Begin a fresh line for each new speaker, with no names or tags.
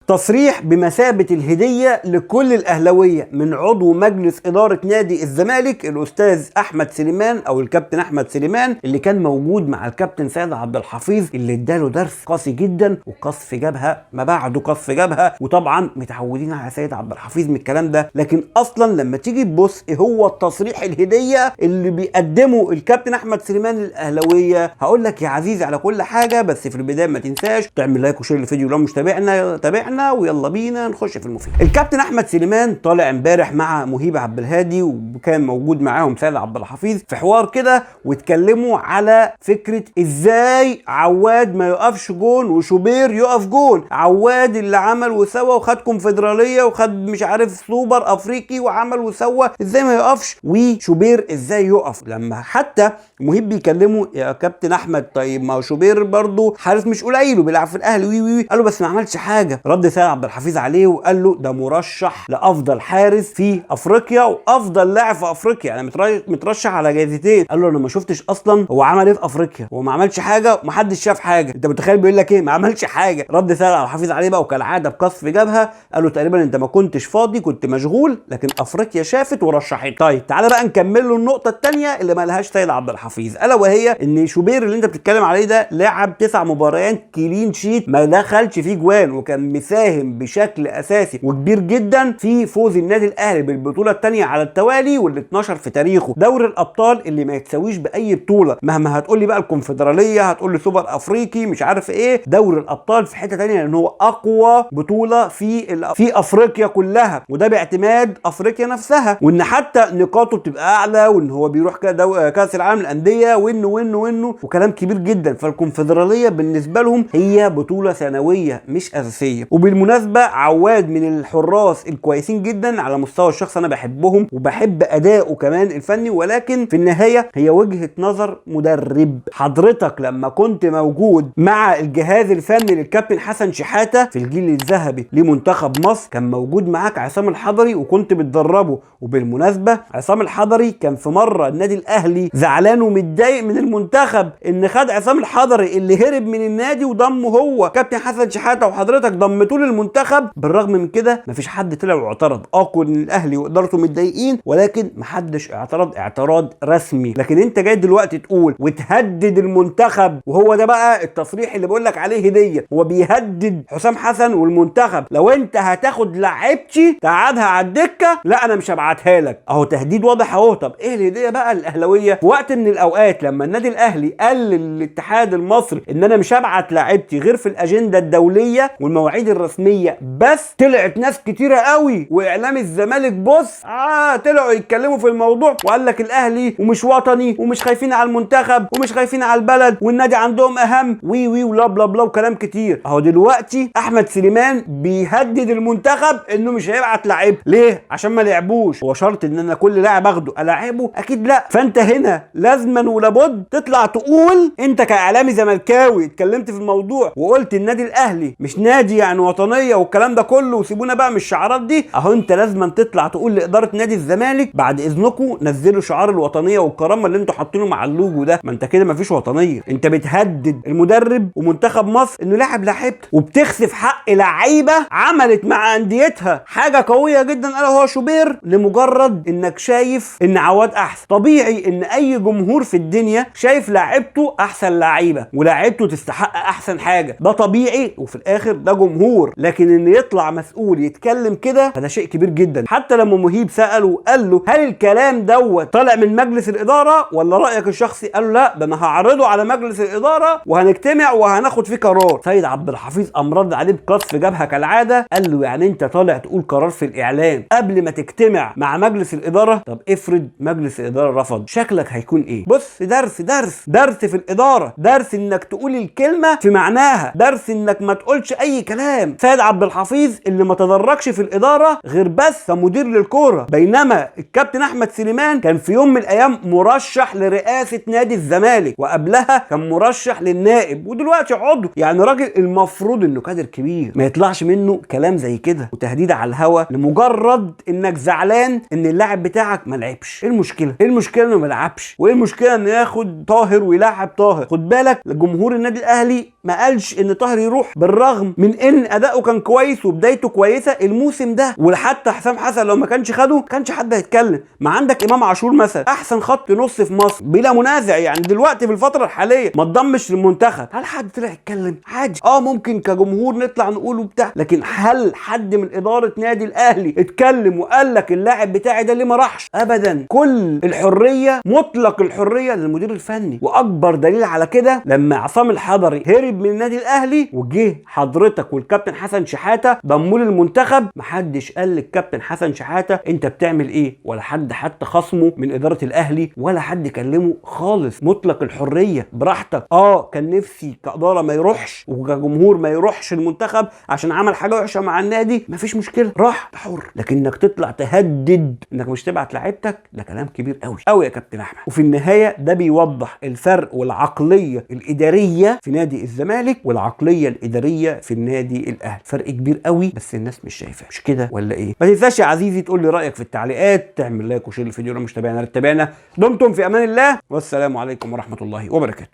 تصريح بمثابة الهدية لكل الاهلاوية من عضو مجلس ادارة نادي الزمالك الاستاذ احمد سليمان او الكابتن احمد سليمان، اللي كان موجود مع الكابتن سيد عبد الحفيظ اللي اداله درس قاسي جدا وقصف جبهة ما بعده قصف جبهة. وطبعا متعودين على سيد عبد الحفيظ من الكلام ده، لكن اصلا لما تيجي تبص ايه هو التصريح الهدية اللي بيقدمه الكابتن احمد سليمان للاهلاويه، هقول لك يا عزيزي على كل حاجة. بس في البداية ما تنساش تعمل like و share للفيديو، لو مش تابعنا تابعنا، ويلا بينا نخش في المفيد. الكابتن احمد سليمان طالع امبارح مع مهيب عبد الهادي، وكان موجود معاهم سيد عبد الحفيظ في حوار كده، واتكلموا على فكرة ازاي عواد ما يقفش جون وشوبير يقف جون. عواد اللي عمل وسوى وخد كونفدراليه وخد مش عارف سوبر افريقي وعمل وسوى، ازاي ما يقفش، وشوبير ازاي يقف. لما حتى مهيب بيكلمه يا كابتن احمد طيب ما هو شوبير برضه حارس مش قليل وبيلعب في الاهلي وي وي، قال له بس ما عملش حاجة. رد سيد عبد الحفيظ عليه وقال له ده مرشح لافضل حارس في افريقيا وافضل لاعب في افريقيا، يعني مترشح على جايزتين. قال له انا ما شفتش اصلا هو عمل ايه في افريقيا، هو ما عملش حاجة ومحدش شاف حاجة. انت متخيل بيقول لك ايه؟ ما عملش حاجة. رد سيد عبد الحفيظ عليه بقى وكالعادة بقصف جبهة، قال له تقريبا انت ما كنتش فاضي، كنت مشغول، لكن افريقيا شافت ورشحت. طيب تعالى بقى نكمل له النقطة الثانية اللي ما لهاش سيد عبد الحفيظ، الا وهي ان شوبير اللي انت بتتكلم عليه ده لعب 9 مباريات clean sheet ما دخلش فيه جوان، وكان مساهم بشكل اساسي وكبير جدا في فوز النادي الاهلي بالبطولة الثانية على التوالي وال12 في تاريخه، دوري الابطال اللي ما يتساويش باي بطوله، مهما هتقول لي بقى الكونفدراليه، هتقول لي سوبر افريقي، مش عارف ايه، دوري الابطال في حتة ثانية لان هو اقوى بطوله في افريقيا كلها، وده باعتماد افريقيا نفسها، وان حتى نقاطه بتبقى اعلى، وان هو بيروح كاس العالم للاندية، وانه وانه وانه وكلام كبير جدا. فالكونفدراليه بالنسبة لهم هي بطوله سنوية مش اساسية. وبالمناسبة عواد من الحراس الكويسين جدا على مستوى الشخص، انا بحبهم وبحب اداؤه كمان الفني، ولكن في النهاية هي وجهه نظر مدرب. حضرتك لما كنت موجود مع الجهاز الفني للكابتن حسن شحاته في الجيل الذهبي لمنتخب مصر، كان موجود معاك عصام الحضري وكنت بتدربه. وبالمناسبة عصام الحضري كان في مرة النادي الاهلي زعلان ومتضايق من المنتخب ان خد عصام الحضري اللي هرب من النادي وضمه هو كابتن حسن شحاته، وحضرتك ضمته للمنتخب. بالرغم من كده مفيش حد طلع واعترض، كل الاهلي وادارته متضايقين، ولكن محدش اعترض اعتراض رسمي. لكن انت جاي دلوقتي تقول وتهدد المنتخب، وهو ده بقى التصريح اللي بقول لك عليه هديه، هو بيهدد حسام حسن والمنتخب، لو انت هتاخد لعيبتي تقعدها على الدكة لا انا مش هبعتها لك. اهو تهديد واضح اهو. طب ايه الهدية بقى الاهلاوية؟ في وقت من الاوقات لما النادي الاهلي قال للاتحاد المصري ان انا مش هبعت لعيبتي غير في الاجندة الدولية والمواعيد الرسمية بس، طلعت ناس كتيرة قوي واعلام الزمالك بص طلعوا يتكلموا في الموضوع وقال لك الاهلي ومش وطني ومش خايفين على المنتخب ومش خايفين على البلد والنادي عندهم اهم وي وي ولا بلا بلا وكلام كتير. اهو دلوقتي احمد سليمان بيهدد المنتخب انه مش هيبعت لعيب، ليه؟ عشان ما لعبوش. هو شرط ان انا كل لاعب اخده الاعبه؟ اكيد لا. فانت هنا لازما ولابد تطلع تقول انت كاعلامي زملكاوي اتكلمت في الموضوع وقلت النادي الاهلي مش نادي يعني وطنية والكلام ده كله، وسيبونا بقى من الشعارات دي. اهو انت لازما تطلع تقول لادارة نادي الزمالك بعد اذنكم نزلوا شعار الوطنية والكرامة اللي انتوا حاطينه مع اللوجو ده، ما انت كده مفيش وطنية. انت بتهدد المدرب ومنتخب مصر انه لاعب لعيبته، وبتخسف حق لعيبة عملت مع انديتها حاجة قوية جدا الا هو شوبير، لمجرد انك شايف ان عواد احسن. طبيعي ان اي جمهور في الدنيا شايف لاعيبته احسن لعيبة ولاعيبته تستحق احسن حاجة، ده طبيعي، وفي الاخر ده جمهور. لكن ان يطلع مسؤول يتكلم كده فده شيء كبير جدا. حتى لما مهيب ساله وقال له هل الكلام دوت طالع من مجلس الادارة ولا رايك الشخصي؟ قال له لا، ده انا هعرضه على مجلس الادارة وهنجتمع وهناخد فيه قرار. سيد عبد الحفيظ قام رد عليه بقصف جبهة كالعادة، قال له يعني انت طالع تقول قرار في الاعلام قبل ما تجتمع مع مجلس الادارة؟ طب افرض مجلس الادارة رفض، شكلك هيكون ايه؟ بص، درس درس درس في الادارة، درس انك تقول الكلمة في معناها، درس انك ما تقولش اي كلام. سيد عبد الحفيظ اللي ما تدرجش في الادارة غير بس كمدير للكورة، بينما الكابتن احمد سليمان كان في يوم من الايام مرشح لرئاسة نادي الزمالك، وقبلها كان مرشح للنائب، ودلوقتي عضو. يعني راجل المفروض انه كادر كبير، ما يطلعش منه كلام زي كده وتهديد على الهوا لمجرد انك زعلان ان اللاعب بتاعك ما لعبش. ايه المشكلة؟ ايه المشكلة انه ما لعبش؟ وايه المشكلة انه ياخد طاهر ويلعب طاهر؟ خد بالك جمهور النادي الاهلي ما قالش ان طاهر يروح، بالرغم من ان اداؤه كان كويس وبدايته كويسة الموسم ده. وحتى حسام حسن لو ما كانش خده كانش حد هيتكلم. ما عندك امام عاشور مثلا، احسن خط نص في مصر بلا منازع يعني دلوقتي في الفترة الحالية، ما اتضمش للمنتخب. هل حد طلع يتكلم؟ عادي، ممكن كجمهور نطلع نقول وبتاع، لكن هل حد من ادارة نادي الاهلي اتكلم وقال لك اللاعب بتاعي ده ليه ما راحش؟ ابدا. كل الحرية، مطلق الحرية للمدير الفني. واكبر دليل على كده لما عصام الحضري هرب من النادي الاهلي وجه حضرتك والكابتن حسن شحاته ضموا للمنتخب، محدش قال للكابتن حسن شحاته انت بتعمل ايه، ولا حد حتى خصمه من ادارة الاهلي، ولا حد كلمة خالص. مطلق الحرية، براحتك. كان نفسي كادارة ما يروحش وكجمهور ما يروحش المنتخب عشان عمل حاجة وحشة مع النادي، مفيش مشكلة، راح حر. لكن انك تطلع تهدد انك مش تبعت لعيبتك، ده كلام كبير قوي قوي يا كابتن احمد. وفي النهاية ده بيوضح الفرق والعقلية الادارية في نادي الزمالك والعقلية الادارية في النادي الاهلي، فرق كبير قوي بس الناس مش شايفاه، مش كده ولا ايه؟ ما تنساش يا عزيزي تقول لي رايك في التعليقات، تعمل like و share الفيديو لو مش تابعنا تابعنا. دمتم في امان الله، والسلام عليكم ورحمة الله وبركاته.